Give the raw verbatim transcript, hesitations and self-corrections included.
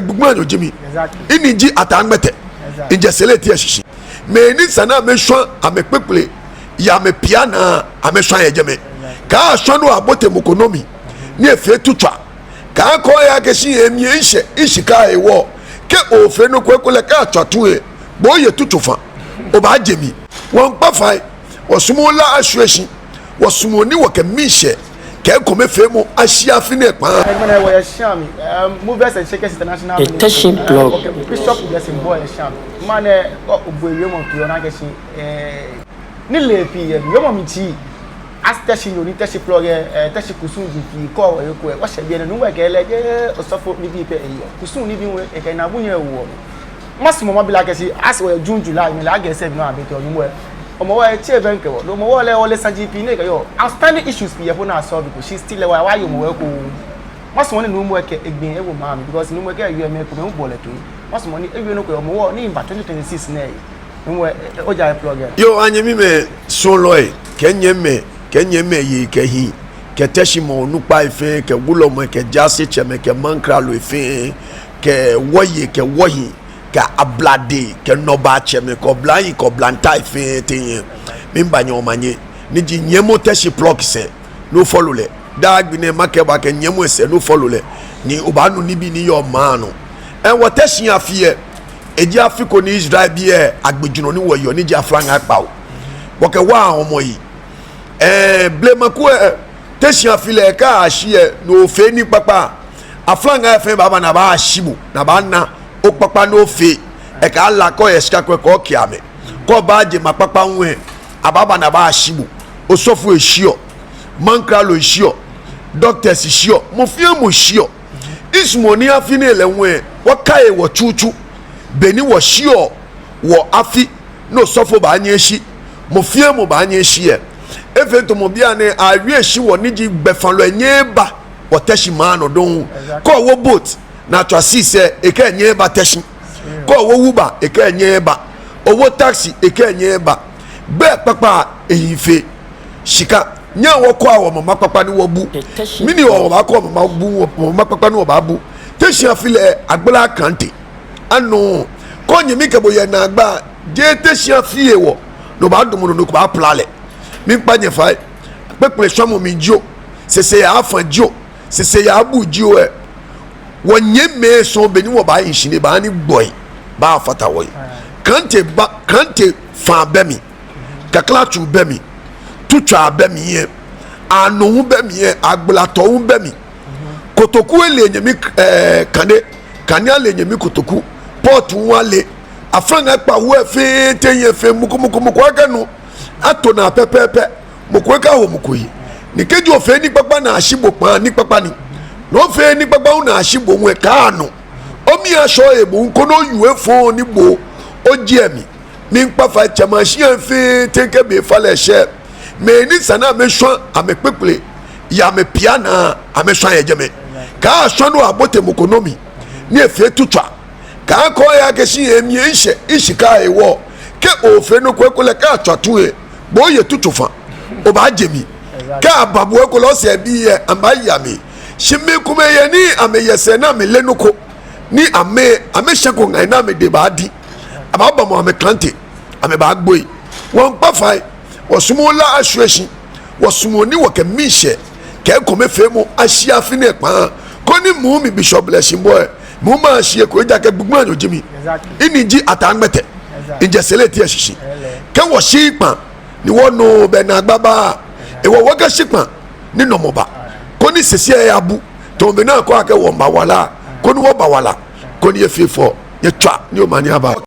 Gbugbu anyo ji mi. Exactly. Ini ji Ataa Gbɛtɛ. Exactly. Ŋjɛ Sɛlɛti lɛ shishi. Mɛi ni sa ni amɛshwa amɛkpekple yɛ amɛpia naa, amɛshwa yɛ jɛmɛ. Exactly. Kaashwa ni obote mɔ ko nɔ mli ni efee tutswaa. Kaakɛɛ akɛ shi emli eshɛ, eshika ewo. Kɛ ofee nɔ ko eko lɛ, kɛ atswa tu lɛ, bo oye tutsofan. Obaaje mli. Wɔmiikpa fai, wɔsumɔɔ La ashwie shi. Wɔsumɔɔ ni wɔkɛ miishɛɛ kɛ ekomefeemɔ ashi afi nɛɛ kpaa. Ɛɛ, mɛni wɔyɛ shia mli? Ɛɛ, Movers and Shakers International Ministry, Teshie, ɛɛ, blog. Wɔkɛ Bishop Blessing Boye yɛ shia mli. Mɛni, ɔ, obuɔ wiemɔ toi ona akɛ shi, ɛɛ, nilee pii yɛ wiemɔ mli ji, as Teshienyo ni Teshie blog lɛ, ɛɛ, Teshie kusumbii pii kɔɔ wɔ eko lɛ, wɔshɛ biɛ nɛɛ, nuumo lɛ kɛɛ lɛ jeee osɔfo nibii pɛ eyɔɔ. Kusum nibii hu ekɛ naabu nyɛ ewoɔ mli. Masumɔ mabi lɛ akɛ shi, as wɔyɛ June, July mli lɛ, August lɛ mli nɔ abɛ tɔ nuumo lɛ. Hɔmɔwɔ lɛ etsɛ bɛŋkɛ wɔ. Nuumo lɛ, wɔle saji pii ni ekɛyɔɔ. Outstanding issues pii yɛ fo ni asolve ko. Shi still lɛ, wɔyɛ, wɔyɛ Hɔmɔwɔ lɛ eko. Masumɔ ni nuumo lɛ kɛ egbee ewo maŋ mli, because nuumo lɛ kɛ ewie mɛi komɛi hu boɔ lɛ toi. Masumɔ ni ewie nɔ ko yɛ Hɔmɔwɔ ni miiba twenty twenty-six nɛɛ. Nuumo lɛ, ɛ, ɛ, oja lɛ blog lɛ. Yoo, anyɛmimɛi, suɔlɔi, kɛ nyɛmimɛi, kɛ nyɛmimɛi yei kɛ hii, kɛ Teshiemɛi onukpai fɛɛ, kɛ wulɔmɛi, kɛ jaasetsɛmɛi, kɛ maŋkraloi fɛɛ, kɛ wɔyei, kɛ wɔhii, kɛ abladei, kɛ nɔbaatsɛmɛi, kɛ oblahii, kɛ oblantai fɛɛ, te nyɛ. Miiba nyɛ omanye, ni ji nyiɛmɔ Teshie blog sɛɛ, ni ofollow lɛ. Daa gbi nɛɛ makɛɛ bo akɛ nyiɛmɔ lɛ sɛɛ, ni ofollow lɛ, ni obaanu nibii ni yɔɔ maŋ nɔ. Ɛɛ, wɔ Teshie afi lɛ, eji afi ko ni Israelbii lɛ agbɛjianɔ ni wɔyɔɔ, ni ji aflaŋaa kpawo. Wɔkɛwaa Hɔmɔwɔ yi. Ɛɛ, blema ko lɛ, Teshie afi lɛ, kɛ ashi lɛ, ni ofee nii kpakpa, aflaŋaa lɛ fɛɛ baaba ni abaashi bo, ni abaana okpakpa ni ofee. Ekã lɛ akɛ oyɛ shika ko lɛ, okɛ amɛ. Kɛ obaaje maŋ kpakpa hu lɛ, abaaba ni abaashi bo. Osɔfoi shiɔ, maŋkraloi shiɔ, doctors shiɔ, mɔ fɛɛ mɔ shiɔ. Misumɔɔ ni afi nɛɛ lɛ hu lɛ, wɔkai wɔ tsutsu. Be ni wɔshiɔ wɔ afi, ni osɔfo baanyɛ eshi, mɔ fɛɛ mɔ baanyɛ eshi lɛ. Efee tamɔ bianɛ awie shi wɔ ni ji gbɛfalɔi nyɛɛɛ aba wɔ Teshie maŋ nɔ dɔŋŋ. Exactly. Kɛ owo boat ni atswa ships lɛ, ekɛɛ nyɛɛɛ aba Teshie. Kɛ owo Uber, ekɛɛ nyɛɛɛ aba. Owo taxi, ekɛɛ nyɛɛɛ aba. Gbɛi kpakpa ehi fe shika. Nyɛhaa wɔkɔa wɔmaŋ kpakpa ni wɔbu. Mɛni wɔbaakɔ wɔmaŋ bu, wɔmaŋ kpakpa ni wɔbaabu? Teshie afi lɛ, agbala klante. Anɔ, kɛ onyɛmi kɛ bo yɛ naagba, jeee Teshie afi hewɔ ni obaadamɔ nɔ ko obaapila lɛ. Miikpa nyɛ fai, kpekple shwamɔ mli jio, sɛsɛ yaa afã jio, sɛsɛ yaa abu jio lɛ, wɔnyɛmimɛi sɔŋŋ be ni wɔbaahi shi ni baa ni gbɔi baafata wɔhe. Klante ba, klante fã bɛ mli, kakla tsu bɛ mli, tutswaa bɛ mli lɛ, anɔ hu bɛ mli lɛ, agbalatɔ hu bɛ mli. Kotoku lɛ ale enyɛmi, ɛɛ, kane, kane ale enyɛmi kotoku, pɔt hu ale, aflaŋaa kpawo lɛ fɛɛ, te nyɛ fɛɛ, mɔ ko mɔ ko mɔ ko akɛ nu, ato naa pɛpɛɛpɛ, mɔ ko ekaho mɔ ko yi. Ni kɛji ofee nii kpakpa ni ashi bo kpaa, nii kpakpa ni. Ni ofeee nii kpakpa hu ni ashi bo hu lɛ, kaanu. Omii ashɔ ebo hu koni oyu efɔŋ ni bo oji emli. Miikpa fai tsɛmɛi ashiai fɛɛ, te kɛ be falɛ shɛ, mɛi ni sa ni amɛshwa amɛkpekple yɛ amɛpia naa, amɛshwa yɛ jɛmɛ. Kaashwa ni obote mɔ ko nɔ mli ni efee tutswaa. Kaakɛɛ akɛ shi emli eshɛ, eshika ewo. Kɛ ofee nɔ ko eko lɛ, kɛ atswa tu lɛ, bo oye tutsofan, obaaje mli. Kɛ aba bo eko lɛ, osɛɛbii lɛ, amɛbaaya mli. Shi mɛi komɛi yɛ ni amɛyɛ sɛɛ ni amɛleee nɔ ko, ni amɛ, amɛshɛko ŋai ni amɛdɛŋ baadi. Abaabamɔ amɛklante, amɛbaagboi. Wɔmiikpa fai, wɔsumɔɔ La ashwie shi, wɔsumɔɔ ni wɔkɛ miishɛɛ kɛ ekomefeemɔ ashi afi nɛɛ kpaa. Koni mi hu mi Bishop Blessing Boye, mi hu mashi eko, ejaakɛ Gbugbu anyo ji mi. Exactly. Ini ji Ataa Gbɛtɛ. Exactly. Ŋjɛ Sɛlɛti lɛ shishi. Kɛ wɔshi kpaa, ni wɔnu bɛ naagba baa. Hewɔ wɔkɛshi kpaa ni nɔmɔ ba. Koni sɛsɛ lɛ abu. Tamɔ bɔ ni akɛɔ akɛ wɔmiiba wala. Koni wɔba wala. Koni efee fɛo. Nyɛtswaa ni omanye aba.